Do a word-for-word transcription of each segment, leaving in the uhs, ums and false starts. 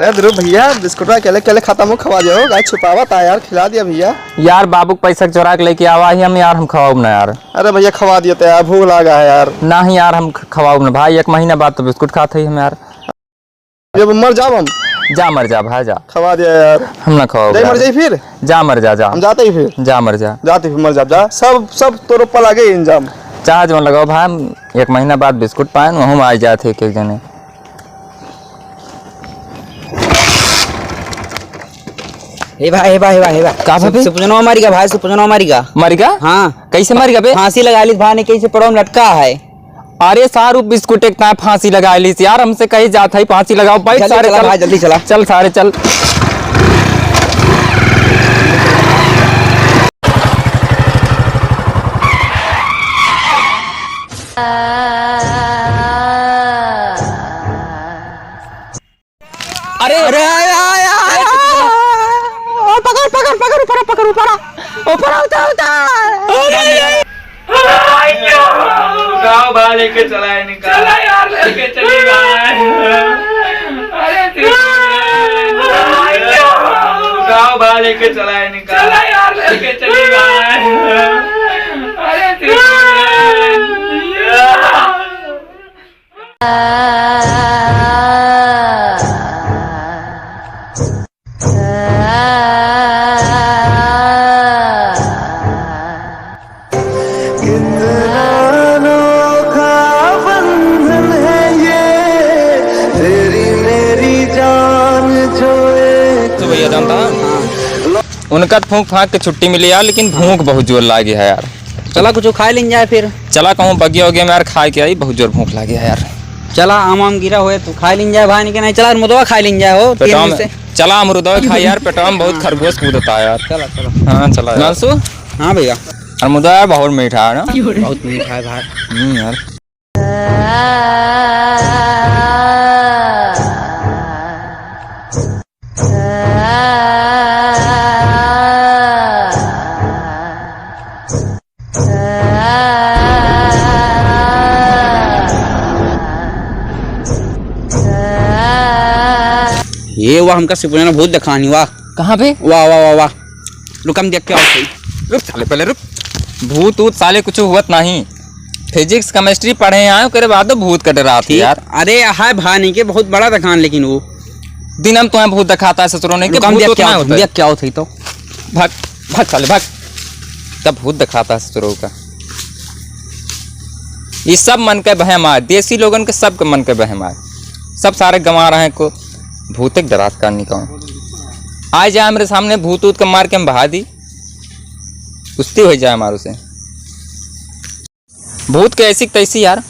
ए ध्रुव भैया, बिस्कुटवा अकेले अकेले खत्म हो, खवा दिया हो, गाय छुपावा था यार, खिला दिया भैया। यार, बाबू के पैसा के चोरा के लेके आवा ही हम यार, हम खवाउब ना यार। अरे भैया, खवा दिया तो यार, भूख लागा है यार। नहीं यार, हम ख-, खवाउब ना भाई, एक महीना बाद तो बिस्कुट खात ही हम यार। जब मर जाब हम। जा मर जा भाई, जा। खवा दिया यार। हम ना खवाउब जाई यार। मर जाई फिर? जा मर जा, जा। हम जाते ही फिर। जा मर जा। जाते फिर मर जाब, जा। सब, सब तोरो पल आगे इंजाम। चाहे जवन लगाओ भाई, हम एक महीना बाद बिस्कुट पाएन, वहू में आ जात है एक एक जने। हे भाई, हे भाई, हे भाई, हे भाई। का भाई? सुपजनवा मरिगा भाई, सुपजनवा मरिगा। मरिगा? हाँ। कैसे मरिगा बे? फांसी लगा ली भाई ने, कैसे पड़वा में लटका है। अरे सारू बिस्कुट एक ताए फांसी लगा लीस यार, हमसे कही जात है फांसी लगाओ, बैठ जल्दी सारे चला चल। भाई, जल्दी चला। चल सारे चल। अरे, अरे, आय, आय, आय, आय। ओ, पकड़, पकड़, पकड़, ऊपर, पकड़, ऊपर। ऊपर, उतार, उतार। अरे। गाँव बा लेके चला है निकाल। चला यार, लेके चली भाई। अरे, गाँव बा लेके चला है निकाल। चला यार, लेके चली भाई। अरे, कितना अनोखा बंधन है ये, तेरी मेरी जान जो एक तो भैया जानता है? उनका तो फूंक फांक के छुट्टी मिली यार, लेकिन भूख बहुत जोर लागी है यार। चला कुछ खाए लीन जाए फिर। चला कहूँ बगिया उगिया में यार खाए के आई, बहुत जोर भूख लागी है यार। चला आम आम गिरा हुए तो खाए लीन जाए भाई, नहीं के नहीं चला मुदवा खाए लीन जाए हो तीन पेटवा दिन में से। चला अमरुदवा खाए यार, पेटवा में बहुत खरगोश कूदता है यार। चला, चला। हाँ, चला यार। हिमांशु? हाँ भैया। अमरुदवा यार बहुत मीठा है ना? बहुत मीठा है भाई। हम्म यार। ये वाह, हमका सुपने में भूत देखानी, वाह। कहाँ पे? वाह, वाह, वाह, वाह। रुक, हम देख के आओ सही। रुक साले, पहले रुक। भूत ऊत साले कुछ हुवत नहीं। Physics, chemistry पढ़े आए, ओकरे बाद भूत का डरात है ठीक। यार। अरे, हाय भाई, नहीं के बहुत बड़ा देखान, लेकिन वो दिन हम तुम्हें भूत देखाता है ससुरों ने, कि रुक, हम भूत देख ऊत के ना आओ, होता है। देख के आओ सही तो। भाग, भाग साले, भाग। तब भूत देखाता है ससुरों का। ये सब मन के बहम आए, देसी लोगन के सबके मन के बहम आए। सब सारे गंवा रहे हैं को भूत एक डरात का निकाल। आ जाए हमरे सामने भूत ऊत के मार के हम बहा दी। कुश्ती हो जाए हमारे से। भूत के ऐसी की तैसी यार।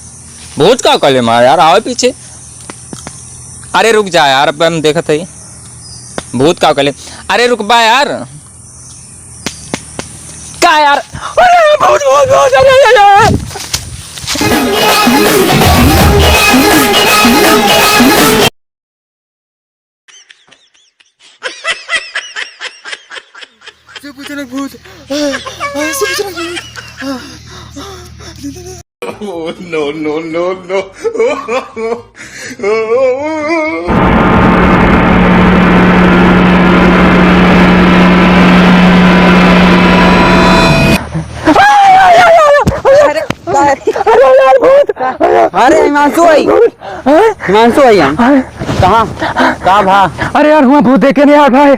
भूत का कले मार यार, आवे पीछे। अरे रुक जा यार, अब हम देखत हई। भूत का कले। अरे रुकबा यार। का यार? अरे भूत, भूत, भूत, अरे, अरे, अरे। सुपजनक भूत। आ, आ, सुपजनक भूत। आ, आ, no, no, no, no। अरे, अरे यार, भूत। अरे, हिमांशु भाई। भूत। हैं? हिमांशु भाई, हम। हैं? कहाँ? कहाँ भा? अरे यार, हुआ भूत देखे नहीं यार भाई।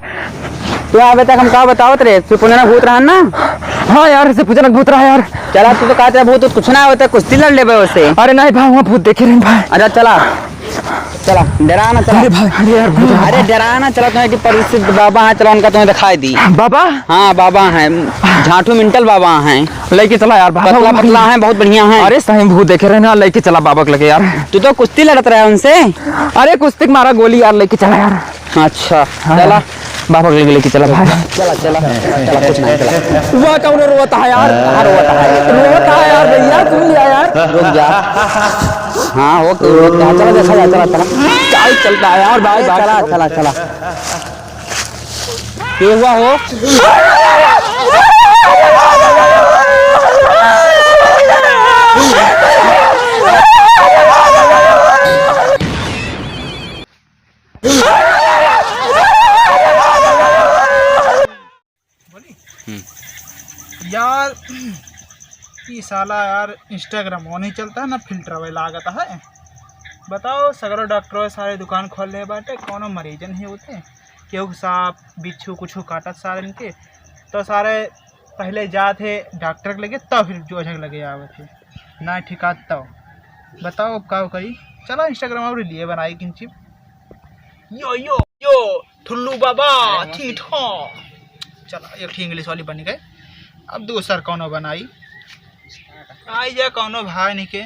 तू अबे तक हम का बतावत रहे? सुपजनक भूत रहा ना? हाँ यार, सुपजनक भूत रहा यार। चला, तू तो कहते भूत, कुछ ना होता, कुश्ती लड़ लेबे उससे। अरे नहीं भाई, हुआ भूत देखे रहे भाई। अच्छा, चला। चला, डरा ना, चला। अरे भाई, अरे यार, भूत। अरे, डरा ना, चला, तुम्हें कि परिचित बाबा हैं, चला, उनका तुम्हें दिखाई दी। बाबा? हाँ, बाबा हैं, झांटू मिंटल बाबा हैं। लेके चला यार, बाबा, पतला, बाबा। पतला हैं, बहुत बढ़िया हैं। अरे, सही भूत देखे रहे ना, लेके चला बाबा के लगे यार। तू तो कुश्ती लड़त रहे उनसे। अरे, कुश्ती के मारा गोली यार, लेके चला यार। अच्छा, हाँ, चला। बाबा के लगे लेके चला भाई। चला, चला, चला, कुछ नहीं, चला। वह कौन रोता है यार? कहाँ रोता है? रोता है यार भैया, सुन लिया यार। रुक जा। हाँ, हो, क्यों रोता है? चला, देखा जा, चला, चला। क्या चलता है यार, भाई, ए, भाई। चला, चला, चला। ये हुआ हो? यार, ई साला यार Instagram वो नहीं चलता है, ना filter वे लागत है। बताओ, सगरो डॉक्टर सारे दुकान खोल ले बाटे, कौनो मरीजन ही होते, केहू सांप बिच्छू कुछ काटत सारन के, तो सारे पहले जात है डॉक्टर के लगे, तब फिर जो ओझा के लगे आवत है, ना ठिकात तब। बताओ अब का करी? चला Instagram और लिए बनाई किंची। यो, यो, यो, ठुल्लू बाबा, अरे वाह। ठीक हो। चला, एक ठे English वाली बन गए। अब दूसर कौनो बनाई। आई जा कौनो भाई नहीं के,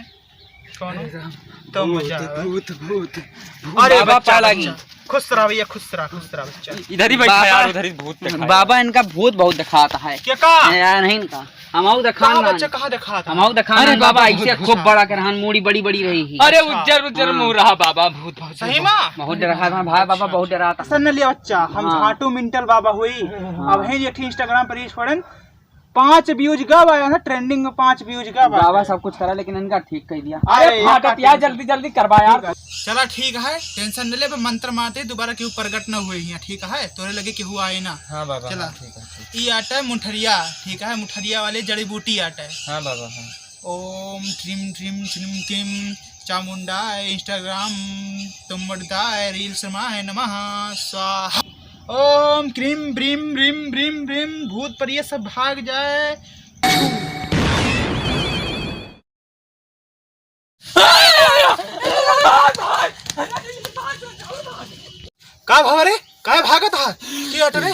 कौनो। अरे राम। तो भूत, मजा आवे। भूत, भूत, भूत। अरे बाबा, बच्चा, पाला बच्चा। खुश रहा भैया, खुश रहा, खुश रहा बच्चा। इधर ही बैठा बाबा, यार, उधर ही भूत दिखा बाबा, यार। इनका भूत बहुत दिखाता है। क्या का? यार, नहीं इनका। हमहू देखान कहाँ ना। बच्चा, कहाँ दिखाता? हमहू देखान अरे ना, बाबा, बाबा, ऐसे भूत खूब दिखा। बड़ा करहन, मूड़ी बड़ी बड़ी रही ही। अरे अच्छा। उज्जर उज्जर हाँ। मुँह रहा बाबा, भूत बहुत सही मा? बहुत डरा था भाई, बाबा अच्छा। बहुत डरा था। सन लिया बच्चा, हम हाँ। झाटू मिंटल बाबा हुई। हाँ। अब है ये Instagram पर reels पड़न, पाँच views का बा, है ना, trending में पाँच views का बा। बाबा सब कुछ करा, लेकिन इनका ठीक कह दिया। अरे अरे, फाटत इनका यार, ठीक जल्दी जल्दी करवा यार। चला ठीक है, tension न ले, अब मंत्र मारते दोबारा केहू प्रगट न हुए हियाँ, ठीक है? तोरे लगे केहू आए ना। हाँ बाबा, चला। हाँ, ठीक है, ठीक। ई आटा है मुठरिया, ठीक है? मुठरिया वाले जड़ी बूटी आटा है। हाँ बाबा, हाँ। ओम ट्रीम ट्रीम ट्रीम क्रीम चामुंडा है, Instagram तुम्बड़दा है, reels मा है नमः स्वाहा। ओम क्रीम ब्रीम ब्रीम ब्रीम ब्रीम, भूत परिये सब भाग जाए। का भाव रे? काय भागत हा? के अट रे?